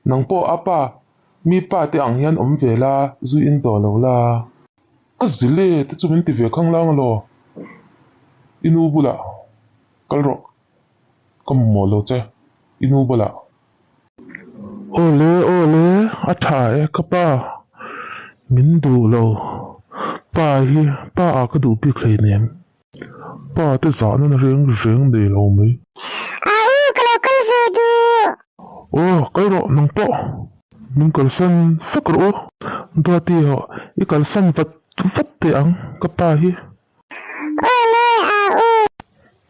Nang pawh a pa, mi pa te ang hian awm ve la, zu in tawh lo la. Ka zile te chu min ti ve khanglang alaw. I nu bulah kal rawh, ka mamawh lo che, i nu bulah. Awle awle, a tha e ka pa, min duh lo, pa hi pa ah ka duh bik hleinem. Pa te zahna na reng reng nei lo mai. A u ka lo kal ve duh. Aw kal rawh nang pawh min kalsan fak rawh u. Duati hawh i kalsan vat vat teh ang ka pa hi. Awle a u.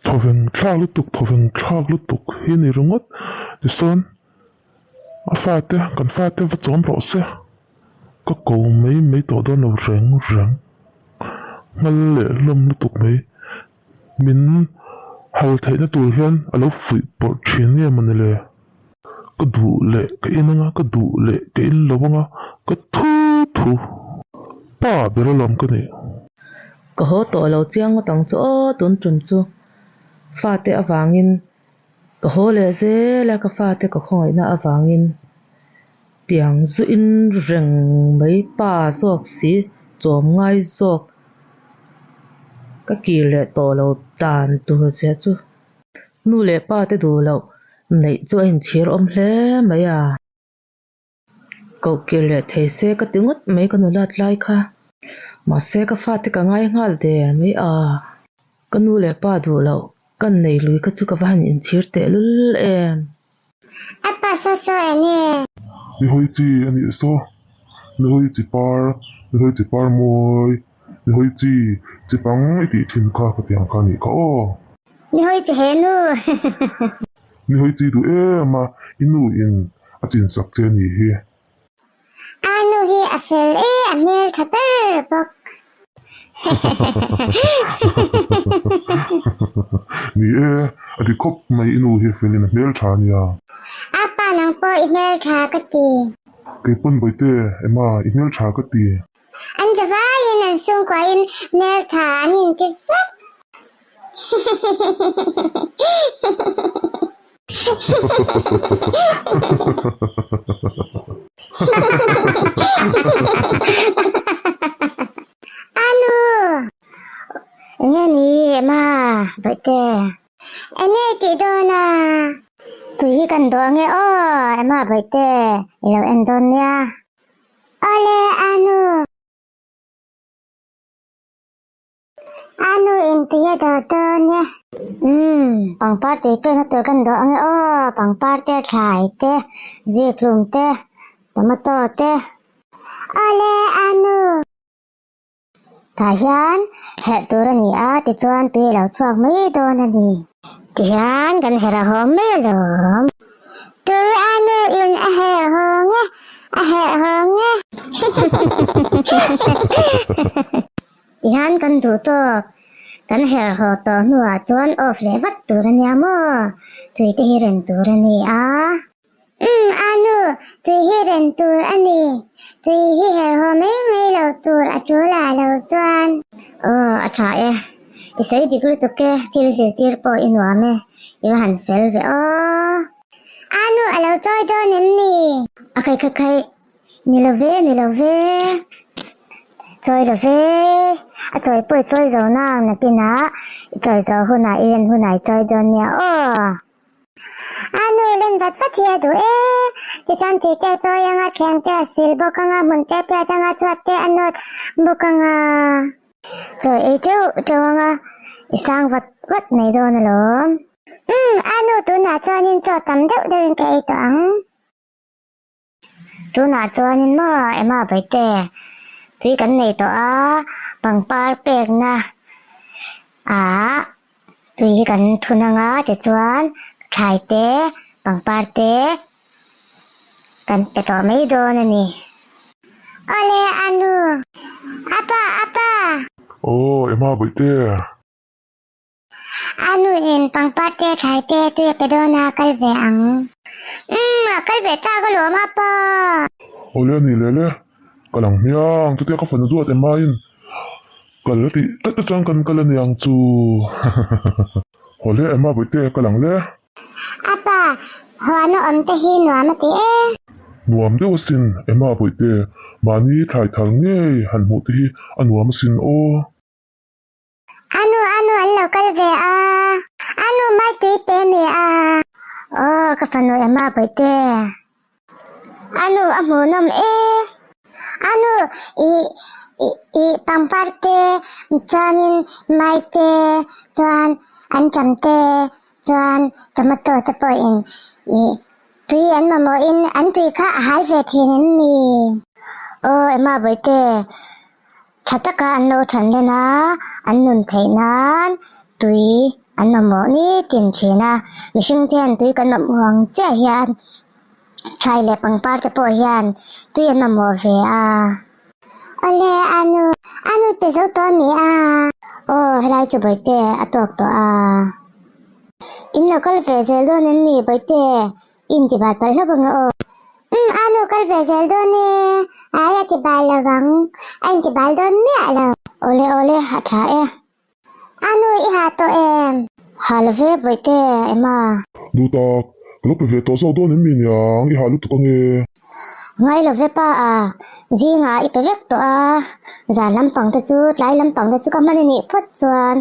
Thawveng thlak lutuk thawveng thlak lutuk hi ni ringawt tisawn a fate kan fate va chawm rawh se ka ko mai mai tawh dawn lo reng reng nghal leh hlawm lutuk mai min hal theihna tur hian a lo fuih pawrh thin nge mawni le ka duh leh ka in anga ka duh leh ka in lo anga ka thu thu pa ber alawm ka nih. Ka haw tawh lo chiang ngawt ang chu aw tun tum chu fate avangin Ka haw leh zel a, ka fate ka khawngaihna avangin tiang zuin reng mai pa zawk si chawm ngai zawk ka kir leh tawh lo dan tur zia chu nu leh pa te duh loh neih chu a inchhir awm hle mai a. Koh kir leh thei se ka ti ngawt mai ka nulat lai kha. Mahse ka fate ka ngai nghal der mai a. Ka nu leh pa duh loh ka nei lui kha chu ka va han inchhir teh lul em. A pa saw saw eng nge? Ni hawi chi a nih saw. Ni hawi chi par, ni hawi chi par mawi, ni hawi chi chi pang i tih thin kha ka ti ang kha a nih kha aw. Ni hawi chi he nu. Ni hawi chi duh em a, i nu in a chin sak che a nih hi. A nu hi a fel e, a hmel tha ber bawk. Ni e, a ti khawp mai i nu hi a fel in a hmel tha a nia. A pa nang pawh i hmel tha ka ti. Kei pawn Bawihte, Emma, i hmel tha ka ti. An zavaiin an chhungkuain hmeltha an inti vek. Anu! Enge ni Emma, Bawihte? Enge i tih dawn a? Tui hi kan dawh ange aw Emma, Bawihte, i lo en dawn nia. Awle Anu. Anu in tui a dawh dawn e. Umm, pangpar tui pekna tur kan dawh ange aw, pangpar te, thlai te, zikhlum te, tomato te. Awle Anu. Tah hian herh tur a ni a, tichuan tui a lo chhuak mai dawn a ni. Tihian kan herh a hawm mai alawm. Tui a nu in a herh hawng e, a herh hawng e. Tihian kan duh tawk, kan herh haw tawh hnuah chuan off leh vat tur a nia maw? Tui te hi reng tur a ni a. Umm a nu, tui hi reng tur a ni. Tui hi herh haw mai mai lo tur a tul ah lo chuan. Aw, a tha e. I sawi dik lutuk e, thil zirtir pawh i nuam e, i va han fel ve aw. A nu a lo chawi dawn em ni? A khai khai khai, ni lo ve, ni lo ve. Chawi lo ve, a chawi pawh i chawi zo nang nakinah i chawi zawh hunah i ren hunah i chawi dawn nia aw. A nu len vat vat hi a duh e. Tichuan tui te a chawi anga, thleng te a sil bawk anga, hmun te a piat anga, chhuat te a nawt bawk anga. Chawi ei teuh teuh anga, i sang vat vat mai dawn alawm. Umm, a nu tunah chuanin chaw tam deuh deuhin ka ei tawh ang. Tunah chuanin maw Emma Baite, tui kan nei tawh a, pangpar pekna ah tui hi kan thun anga tichuan thlai te, pangpar te kan pe tawh mai dawn a ni. Awle Anu, Apa, apa! Aw Emma Baite. A nu in pangpar te thlai te tui a pe dawn a kal ve ang. Umm a kal ve tak alawm a pa. Awle a ni leh le, ka lang hmiang chutia ka fanu duat em aiin kal a tih tlat atang kan kal a ni ang chu Awle Emma bawihte ka lang le. A pa, huan a awm te hi nuam a ti e. Nuam deuh asin Emma Bawihte, mahni thlai thar ngei han hmuh te hi a nuam asin aw. Anu anu an lo kal ve a, anu mai tui pe mi a. Aw ka fanu Emma Bawihte. Anu a hmuhnawm e. Anu i i i pangpar te chuanin mai te chuan anṭam te chuan tomato te pawhin i tui an mamawhin an tui kha a hal ve thin em mi? Aw Emma Bawihte tha taka an lo than len a, an nun theih nan tui an mamawh nitin thin a, mihring te hian tui kan mamawh ang chiah hian thlai leh pangpar te pawh hian tui an mamawh ve a. Awle Anu, Anu pe zo tawh a mi a? Aw helai chu Bawihte a tawk tawh a. In lo kal ve zel dawn em mi Bawihte? I intibal palh hlauh ang aw. Umm Anu kal ve zel dawn e, ai a tibal lo vang, a intibal dawn miah lo. Awle awle a tha e. Anu i ha tawh em? Ha lo ve Bawihte Emma. Duhtak, ka lo pe ve tawh zawk dawn em mi niang, i ha lutuk ange. Ngai lo ve pa a, zingah i pe vek tawh a, zan lampang te chu tlai lampang te chu ka hman a nih phawt chuan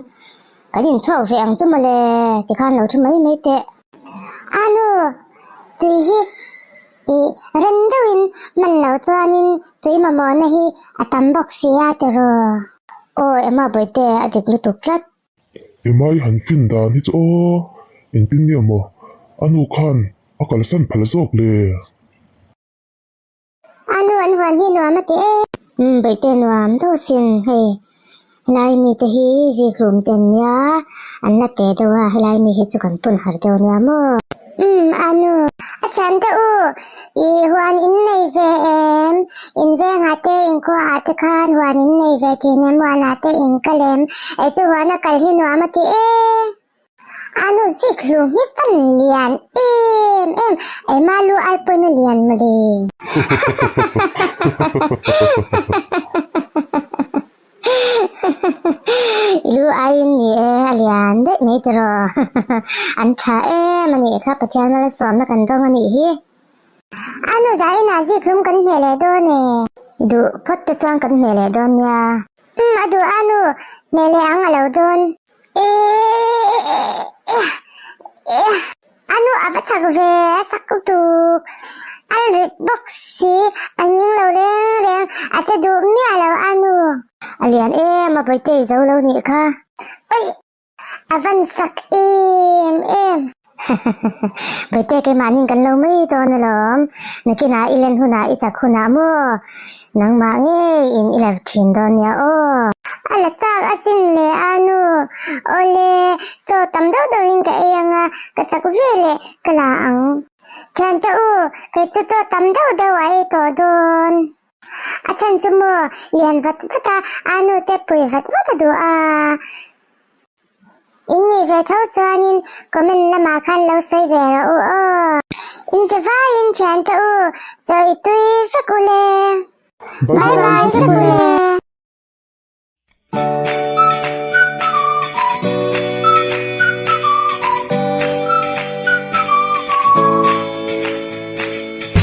kan inchhuak ve ang chu mawle tikhan lo thu mai mai teh. Anu, tui hi i rem deuhin hman loh chuanin tui mamawhna hi a tam bawk si a tiraw? Aw Emma Bawihte a dik lutuk tlat. Emma i han fin dan hi chu aw, engtin nge maw a nu khan a kalsan phal zawk le? A nu an huan hi nuam a ti e. Umm Bawihte nuam deuh sin hei helai mi te hi zikhlum te an nia an la teh deuh a helai mi hi chu kan pun har deuh nia maw. Umm a nu a thian te u i huan in nei ve em in vengah te in khuaah te khan huan in nei ve thin em huanah te in kal em ei chu huana kal hi nuam a ti e. A nu zik hlu hi pan lian em em, Emma lu ai pawhin a lian mawle. I lu aiin ni e, a lian daih mai tiraw. An tha em a nih kha, Pathian malsawmna kan dawng a nih hi. A nu zainah zik hlum kan hmeh leh dawn e. Duh phawt te chuan kan hmeh leh dawn nia. Umm a duh a nu, hmeh leh ang a lo dawn. A nu a va chak ve a sak tuk a rit bawk si a nghing lo reng reng a che duh miah lo a nu. A lian em a bawihte i zo lo nih kha. Oih a van sak em em. Bawihte keimahnin kan lo mai dawn alawm nakinah i len hunah i chak hunah maw nangmah ngei in i la thin dawn nia aw. A la chak asin le a nu awle chaw tam deuh deuh in ka ei anga ka chak ve leh ka la ang. Thiante u kei chu chaw tam deuh deuh a ei tawh dawn. A chhan chu maw lian vat vat a a nu te pui vat vat a duh a. In nih ve tho chuanin comment lamah khan lo sawi ve rawh u aw. In che vaiin thiante u, chaw i tui vek u le. Bye Bye bye bye vek vek u u le. le.